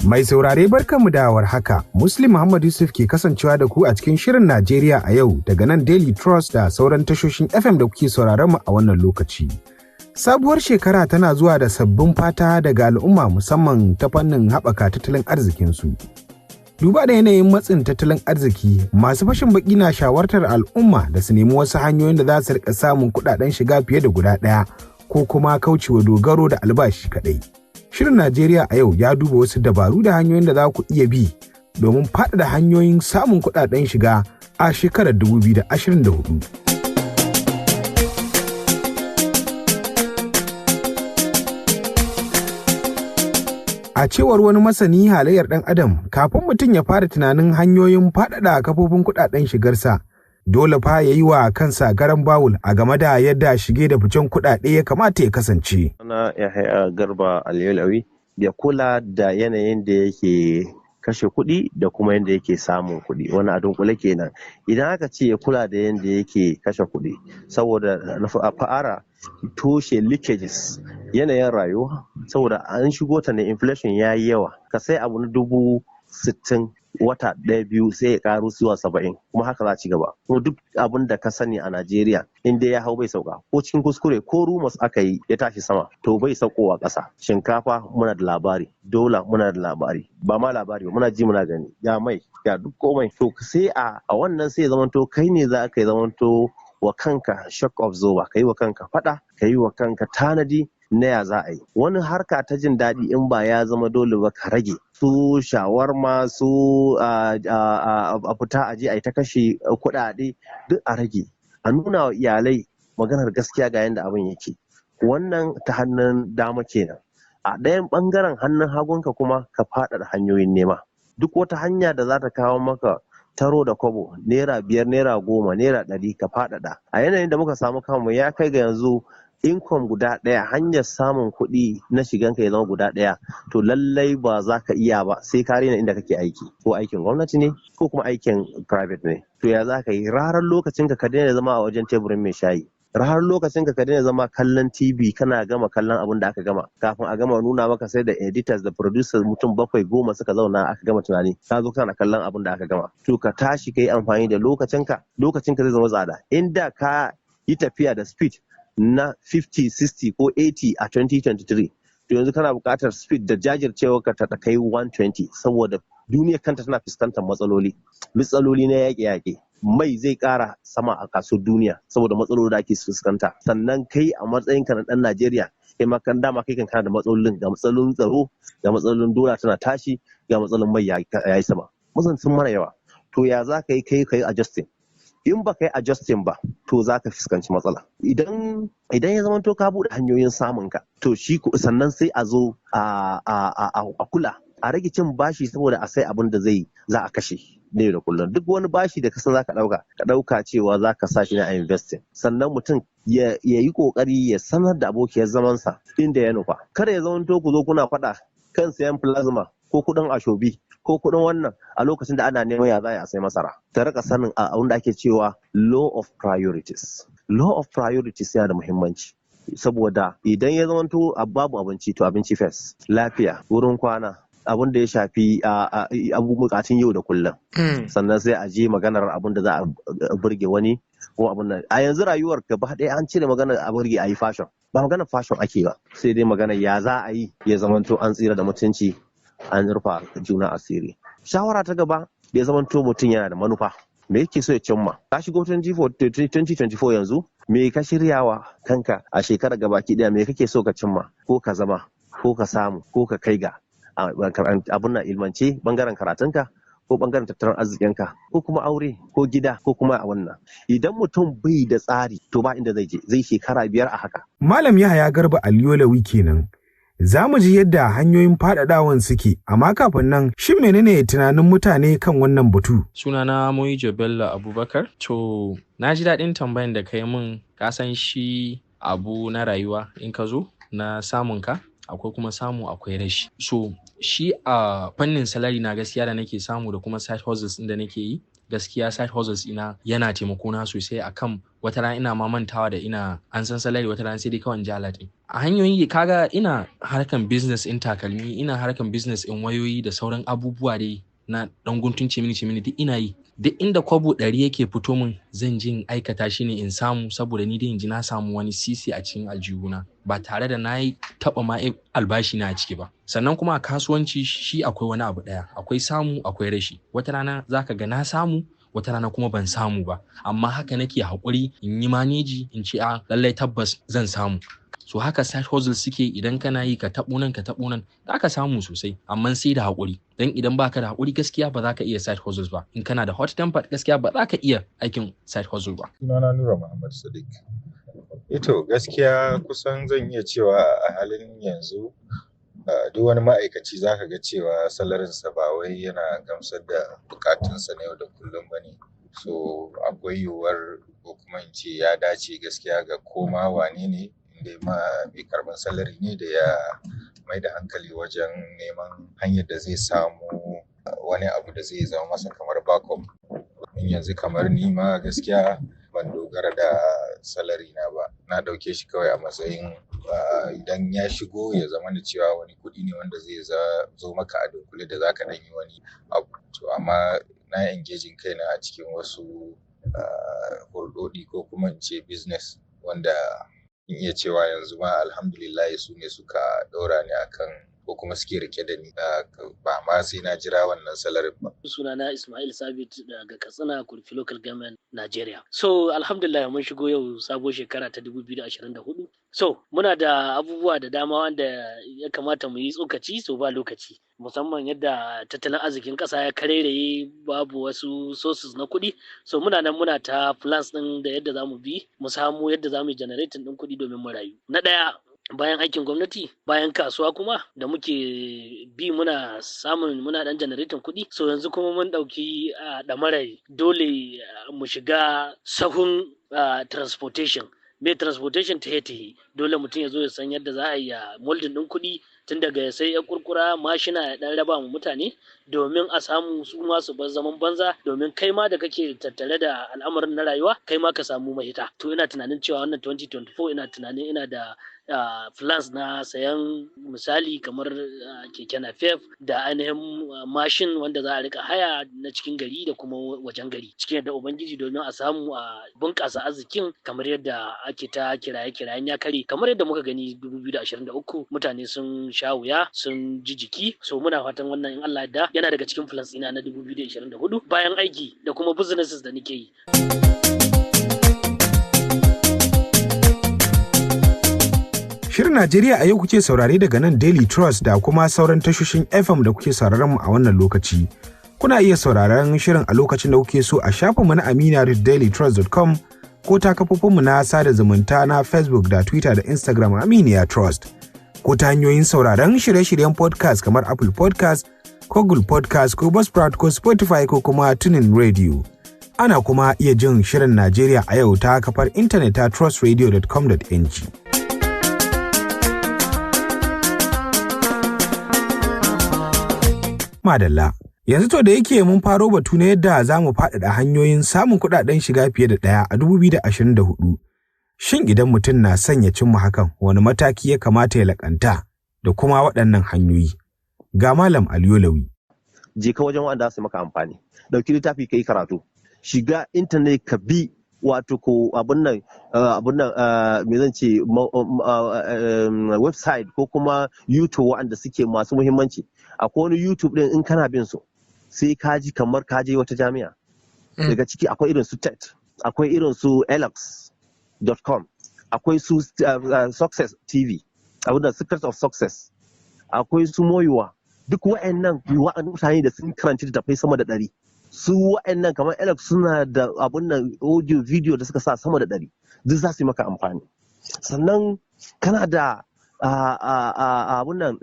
Mai saurare, barkanmu da haka. Muslim Muhammad Yusuf ke kasancewa da ku a cikin Shirin Najeriya a Yau daga nan Daily Trust da sauran tashoshin FM da kuke sauraron mu a wannan lokaci. Sabuwar shekara tana zuwa da sabbin fata daga al'umma, musamman ta fannin haɓaka tattalin arzikinsu. Duba da yanayin matsin tattalin arziki, masu fashin baki na shawartar al'umma da su nemi wasu hanyoyin da za su rika samun kuɗaɗen shiga fiye da guda ɗaya ko kuma kaucewa dogaro da albashi kaɗai. Shirin Najeriya a Yau ya duba wasu dabaru da hanyoyin da za ku iya bi domin faɗaɗa hanyoyin samun kuɗaɗen shiga a shekarar 2024. A cewar wani masani halayyar ɗan adam, kafin mutum ya fara tunanin hanyoyin faɗaɗa kafofin kuɗaɗen shigarsa, dole fa ya yi wa kansa garan bawul a game da yadda shige da ficen kuɗaɗe ya kamata ya kasance. Ana Yahaya Garba Aliyulawi. Ya kula da yanayin da yake kashe kuɗi da kuma yadda yake samun kuɗi. Wani a dunkule kenan. Idan aka ce ya kula da yadda yake kashe kuɗi, saboda a fara toshe leakages yanayin rayuwa, saboda an shigo ta ne, inflation ya yi yawa. Ka sai abu na 60,000, wata ɗaya biyu sai ya karu zuwa 70, kuma haka za a ci gaba. Ko duk abin da ka sani a Najeriya, in dai ya hau bai sauka, ko cikin kuskure ko rumors aka yi ya tashi sama, to bai saukowa ƙasa. Shinkafa muna da labari, dola muna da labari, ba ma labari ba, muna ji muna gani, ya mai ya duk komai. To sai a wannan sai ya zamanto kai ne za ka yi zamanto wa kanka shock absorber, ka yi wa kanka faɗa, ka yi wa kanka tanadi na ya za a yi wani harka ta jin daɗi. In ba ya zama dole ba, ka rage su shawarma, su a fita a je a yi ta kashe kuɗaɗe, duk a rage. A nuna wa iyalai maganar gaskiya, ga yadda abin yake. Wannan ta hannun dama kenan. A ɗayan ɓangaren hannun hagunka kuma, ka faɗaɗa hanyoyin nema. Duk wata hanya da za ta kawo maka taro da kwabo, naira 5, naira 10, naira 100, ka faɗaɗa. A yanayin da muka samu kanmu, ya kai ga yanzu income guda ɗaya, hanyar samun kuɗi na shiganka ya zama guda ɗaya, to lallai ba za ka iya ba, sai ka rena inda kake aiki, ko aikin gwamnati ne ko kuma aikin private ne. To ya za ka yi ranar lokacin ka daina zama a wajen teburin mai shayi, ranar lokacin ka daina zama kallon TV, kana gama kallon abin da aka gama, kafin a gama nuna maka sai da editors da producers mutum bakwai, 10 suka zauna aka gama tunani, ka zo kana kallon abin da aka gama. To ka tashi ka yi amfani da lokacinka. Lokacinka zai zama tsada. Inda ka yi tafiya da speed na 50, 60 ko 80 a 2023, to yanzu kana buƙatar speed da jajircewa ka ta kai 120, saboda duniya kanta tana fuskantar matsaloli, matsaloli na yaƙe-yaƙe. Mai zai ƙara sama a kasuwar duniya saboda matsaloli da ake fuskanta. Sannan kai a matsayinka na ɗan Najeriya, kai ma kan dama kai kan kana da matsalolin, ga matsalolin tsaro, ga matsalolin dola tana tashi, ga matsalolin mai ya yi sama, matsalolin sun mana yawa. To ya za ka yi kai ka yi adjusting? In ba ka yi adjusting ba, to za ka fuskanci matsala. Idan ya zama to ka buɗe hanyoyin samun ka, to shi sannan sai a zo a kula a rage cin bashi, saboda a sai abin da zai za a kashe ne da kullum. Duk wani bashi da kasan zaka dauka, ka dauka cewa zaka sa shi ne a investing. Sannan mutum ya yi kokari ya sanar da abokiyar zamansa inda ya nufa. Kada ya zama to ku zo kuna faɗa kan sayan plasma ko kuɗin ashobi ko kuɗin wannan a lokacin da ana neman ya za a sai masara. Ta rika sanin abin da ake cewa law of priorities. Law of priorities yana da muhimmanci, saboda idan ya zamanto babu abinci, to abinci first, lafiya, wurin kwana, abin da ya shafi abubuwan bukatun yau da kullum, sannan sai a je maganar abin da za a burge wani ko abin da a yanzu rayuwar gaba ɗaya an cire maganar a burge, a yi fashion. Ba maganar fashion ake ba, sai dai maganar ya za a yi ya zamanto an tsira da mutunci, an rufa juna asiri. Shawara ta gaba, da ya zamanto mutum yana da manufa, me yake so ya cimma. Ka shigo 2024 yanzu, me ka shiryawa kanka a shekarar gabaki daya? Me kake so ka cimma, ko ka zama, ko ka samu, ko ka kai ga abun na ilmance, bangaren karatunka ko bangaren tattalin arzikinka, ko kuma aure, ko gida, ko kuma a wannan? Idan mutum bai da tsari, to ba inda zai je, zai shekara 5 a haka. Malam Yahaya Garba Aliyolawi kenan. Za mu ji yadda hanyoyin faɗaɗawan suke, amma kafin nan, shin menene tunanin mutane kan wannan batu? Sunana Moijo Bello Abubakar. To, na ji daɗin tambayan da ka yi min. Ka san shi abu na rayuwa, in ka zo na samun ka, akwai kuma samu, akwai rashi. So, shi a fannin salary na gaskiya da nake samu da kuma side hustles ɗin da nake yi, Gaskiya side hustles ina yana taimako na sosai akan wata rana ina ma mantawa da ina an san salary, wata rana sai dai kawai in ji alert ɗin. A hanyoyi kaga ina harkan business in takalmi, ina harkan business in wayoyi da sauran abubuwa dai na ɗan guntun cimini cimini duk ina yi. Duk inda kwabo 100 yake fito min, zan je in aikata shi ne in samu, saboda ni dai in ji na samu wani sisi a cikin aljihuna ba tare da na yi taɓa ma albashi na a ciki ba. Sannan kuma a kasuwanci shi akwai wani abu ɗaya, akwai samu akwai rashi. Wata rana zaka ga na samu, wata rana kuma ban samu ba, amma haka nake haƙuri in yi maneji in ce a lallai tabbas zan samu. So haka side hustle suke, idan kana yi ka taɓo nan ka taɓo nan, za ka samu sosai, amma sai da haƙuri. Dan idan baka da haƙuri, gaskiya ba za ka iya side hustles ba. In kana da hot temper, gaskiya ba za ka iya aikin side hustle ba. Sunana Nura Muhammad Sadiq. Ito gaskiya kusan zan iya cewa a halin yanzu duk wani ma'aikaci za ka ga cewa salarinsa ba wai yana gamsar da bukatunsa na yau da kullum ba ne. So akwai yiwuwar, ko kuma in ce ya dace gaskiya ga koma wane ne inda ma mai karɓar salari ne, da ya mai da hankali wajen neman hanyar da zai samu wani abu da zai zama masa kamar backup. In yanzu kamar ni ma gaskiya ban dogara da salari na ba. Na ɗauke shi kawai a matsayin idan ya shigo ya zama da cewa wani kuɗi ne wanda zai zo maka a dunkule da zaka ɗan yi wani abu. To amma na engaging kaina a cikin wasu hulɗoɗi ko kuma in ce business wanda in iya cewa yanzu ma alhamdulillah su ne suka ɗora ni akan ko kuma suke rike da ni, ba ma sai na jira wannan salarin ba. Sunana Ismail Sabit daga Katsina, Kurfi Local Government, Nigeria. So alhamdulillah mun shigo yau sabuwar shekara ta 2024. So muna da abubuwa da dama wanda ya kamata mu yi tsokaci, so ba lokaci. Musamman yadda tattalin arzikin ƙasa ya kareraye, babu wasu sources na kuɗi. So muna nan muna ta plans ɗin da yadda za mu bi mu samu yadda za mu yi generating ɗin kuɗi domin mu rayu. Na ɗaya, bayan aikin gwamnati, bayan kasuwa kuma da muke bi muna samun muna dan generating kuɗi, so yanzu kuma mun ɗauki ɗamarar dole mu shiga sahun transportation. Me transportation? Ta tahe dole mutum ya zo ya san yadda za a yi molding ɗin kuɗi, tun daga ya sai ya kurkura mashina ya dan raba mu mutane domin a samu su ma su bar zaman banza, domin kai ma da kake tattare da al'amarin na rayuwa, kai ma ka samu mahita. To ina tunanin cewa wannan 2024 ina tunanin ina da plans na sayan misali kamar keke napep da ainihin mashin wanda za a rika haya na cikin gari da kuma wajen gari, cikin yadda Ubangiji, domin a samu a bunƙasa arzikin kamar yadda ake ta kiraye-kirayen ya kare. Kamar yadda muka gani 2023 mutane sun sha wuya, sun ji jiki. So muna fatan wannan in Allah da yana daga cikin plans ina na 2024, bayan aiki da kuma businesses da nake yi. Shirin Najeriya a Yau kuke saurare daga nan Daily Trust da kuma sauran tashoshin FM da kuke sauraron mu a wannan lokaci. Kuna iya sauraron shirin a lokacin da kuke so a shafinmu na aminiya.dailytrust.com ko ta kafofinmu na sada zumunta na Facebook da Twitter da Instagram Aminiya Trust. Ko ta hanyoyin sauraron shirye-shiryen podcast kamar Apple Podcast ko Google Podcast ko Buzzsprout ko Spotify ko kuma Tuning Radio. Ana kuma iya jin Shirin Najeriya a Yau ta kafar intanet ta trustradio.com.ng. Madalla. Yanzu to da yake mun faro batu na yadda za mu faɗaɗa hanyoyin samun kuɗaɗen shiga fiye da ɗaya a 2024. Shin idan mutum na son ya cimma hakan, wani mataki ya kamata ya laƙanta da kuma waɗannan hanyoyi? Ga Malam Aliyolawi. Je ka wajen wanda su maka amfani. Ɗauki littafi ka yi karatu. Shiga intanet ka bi, wato ko abun nan, me zan ce, website ko kuma YouTube waɗanda suke masu muhimmanci. Akwai wani YouTube din in kana bin su sai ka ji kamar ka je wata jami'a. Daga ciki akwai irin su TED, akwai irin su alex.com, akwai su Success TV, abin da Secret of Success, akwai su Moyuwa. Duk wa'annan mutane da sun karanci littattafai sama da 100. Su wa'annan kamar Alex suna da abun nan audio, video da suka sa sama da 100. Duk za su yi maka amfani. Sannan kana da abun nan,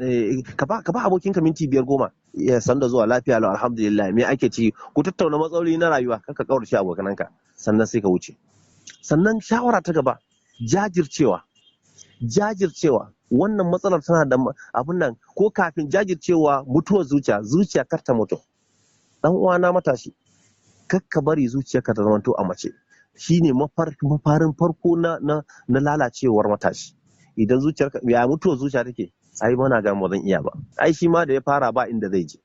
ka ba abokinka minti 5, 10, ya san da zuwa, lafiya lau, alhamdulillah, me ake ci, ku tattauna matsaloli na rayuwa. Kaka kaurace abokananka, sannan sai ka wuce. Sannan shawara ta gaba, jajircewa. Jajircewa, wannan matsalar tana da abun nan ko kafin jajircewa, mutuwar zuciya. Zuciya kar ta mutu. Dan uwana matashi, Kakka bari zuciyarka ta zamanto a mace. Shine mafarin farko na lalacewar matashi. Idan zuciyarka, ya mutuwar zuciya take? Ai bana ga ba zan iya ba. Ai shi ma da ya fara ba inda zai je.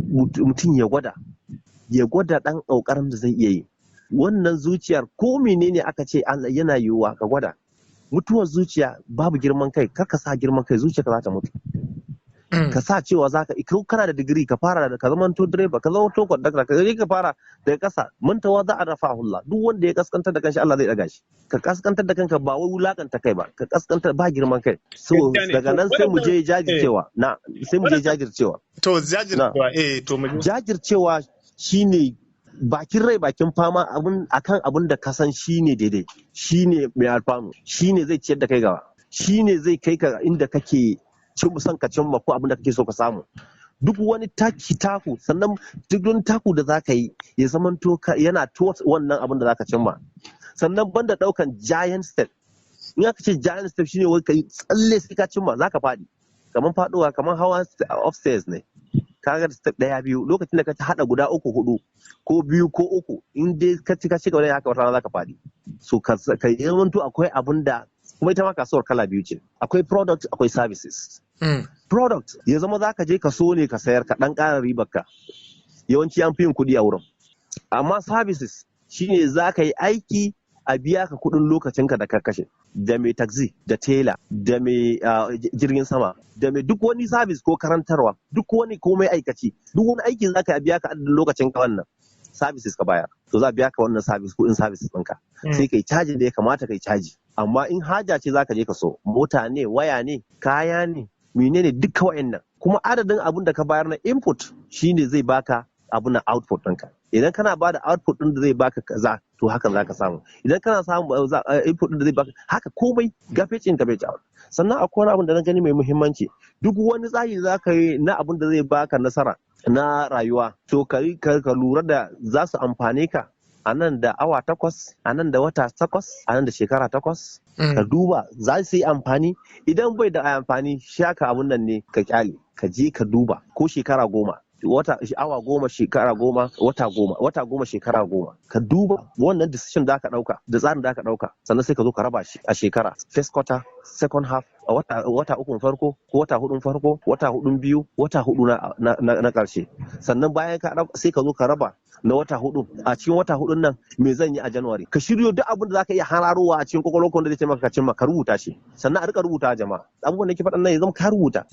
Mutum ya gwada ɗan ƙoƙarin da zai iya yi. Wannan zuciyar, ko menene aka ce yana yiwuwa, ka gwada. Mutuwar zuciya, babu girman kai. Kar ka sa girman kai, zuciyarka za ta mutu. Ka sa cewa zaka ko kana da digiri, ka fara da ka zama to direba, ka zama to conductor, ka je ka fara daga kasa. Man tawadha'a rafa'ahullah. Duk wanda ya kaskantar da kanshi, Allah zai daga shi. Ka kaskantar da kanka, ba wai wulakanta kai ba, ka kaskantar ba girman kai. So daga nan sai mu je jajircewa na, sai mu je jajircewa. To, jajircewa, eh, to mu Jajircewa shine bakin rai bakin fama abun akan abun da ka san shine daidai, shine mai alfanu, shine zai ciyar da kai gaba, shine zai kai ka inda kake son ka cimma ko abin da kake so ka samu. Duk wani taki taku, sannan duk wani taku da zaka yi ya zamanto yana towards wannan abin da zaka cimma. Sannan banda daukan giant step. In aka ce giant step, shine wai kai tsalle sai ka cimma, zaka faɗi. Kamar faduwa, kamar hawa upstairs ne. Kaga step ɗaya, biyu, lokacin da ka haɗa guda uku, hudu ko biyu ko uku, in dai ka ci ka ci gaba da haka, wata rana zaka faɗi. So ka zamanto akwai abun da kuma ita ma kasuwar kala biyu ce: akwai product, akwai services. Product ya zama zaka je ka so ne ka sayar, ka dan ƙara ribar ka. Yawanci an fi yin kuɗi a wurin. Amma services shine zaka yi aiki a biya ka kuɗin lokacinka da ka kashe. Da mai taxi, da tela, da mai jirgin sama, da mai duk wani service ko karantarwa, duk wani komai aikaci, duk wani aiki zaka yi a biya ka adadin lokacin ka, wannan services ka bayar. To, za a biya ka wannan service, kuɗin services ɗinka, sai kai cajin da ya kamata kai caji. Amma in haja ce zaka je ka so, mota ne, waya ne, kaya ne, menene, duka wa'annan kuma adadin abun da ka bayar na input shine zai baka abu na output ɗinka. Idan kana ba da output ɗin da zai baka kaza, to hakan zaka samu. Idan kana samu input ɗin da zai baka haka, komai garbage in, garbage out. Sannan akwai wani abun da na gani mai muhimmanci: duk wani tsari da zaka yi na abun da zai baka nasara na rayuwa, to ka lura da za su amfane ka a nan da awa 8, a nan da wata 8, a nan da shekara 8. Ka duba za su yi amfani. Idan bai da amfani, shaka abun nan ne, ka kyale. Ka je ka duba ko shekara 10, wata awa 10, shekara 10, wata 10, wata 10, shekara 10. Ka duba wannan decision da aka dauka da tsarin da aka dauka. Sannan sai ka zo ka raba shi a shekara: first quarter, second half, a wata ukun farko ko wata hudun farko, wata hudun biyu, wata hudu na karshe. Sannan bayan ka sai ka zo ka raba na wata hudu. A cikin wata hudun nan, me zan yi a January? Ka shiryo duk abin da zaka iya hararowa a cikin kwakwalwarka wanda zai taimaka ka cimma, ka rubuta shi. Sannan a rika rubuta, jama'a. Abubuwan da ke faɗan nan ya zama ka rubuta.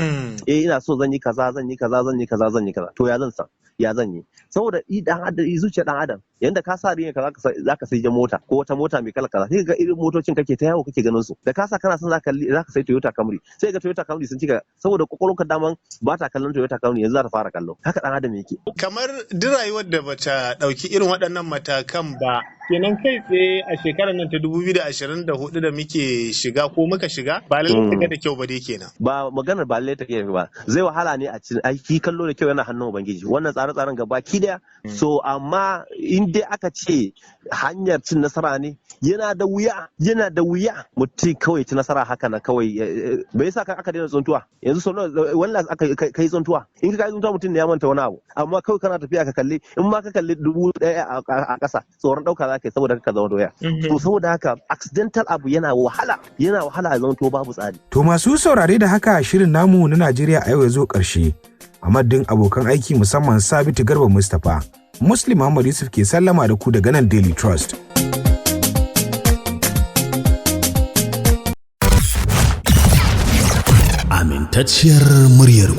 Eh, ina so zan yi kaza, zan yi kaza, zan yi kaza, zan yi kaza. To, ya zan san ya zan yi? Saboda dan adam, zuciyar dan adam, yanda ka sa riya kaza zaka sai mota ko wata mota mai kala kaza, sai ga irin motocin kake ta yawo kake ganin su. Da ka sa kana son zaka sai Toyota Camry, sai ga Toyota Camry sun cika, saboda kwakwalwarka daman ba ta kallon Toyota Camry, yanzu za ta fara kallo. Haka dan adam yake. Kamar duk rayuwar da bata dauki irin waɗannan matakan ba kenan, kai tsaye a shekarar nan ta 2024 da muke shiga ko muka shiga, ba lallai ta ga da kyau ba dai kenan. Ba maganar ba lallai ta ga ba, zai wahala ne a cikin aiki. Kallo da kyau yana hannun Ubangiji, wannan tsare-tsaren gaba ki daya. So amma in dai aka ce hanyar cin nasara ne, yana da wuya, yana da wuya mutum kawai ci nasara haka na kawai. Bai yasa aka daina tsuntuwa yanzu? So wannan aka kai tsuntuwa, in ka kai tsuntuwa, mutum ne ya manta wani abu. Amma kawai kana tafiya ka kalli, in ma ka kalli 1000 a ƙasa, tsoron ɗauka za ka yi saboda ka zama doya. To, saboda haka accidental abu yana wahala, yana wahala a zama to babu tsari. To, masu saurare, da haka shirin namu na Najeriya a Yau ya zo ƙarshe. A madadin abokan aiki, musamman Sabitu Garba Mustapha, Muslim Muhammad Yusuf ke sallama da ku daga nan Daily Trust. Amintacciyar muryar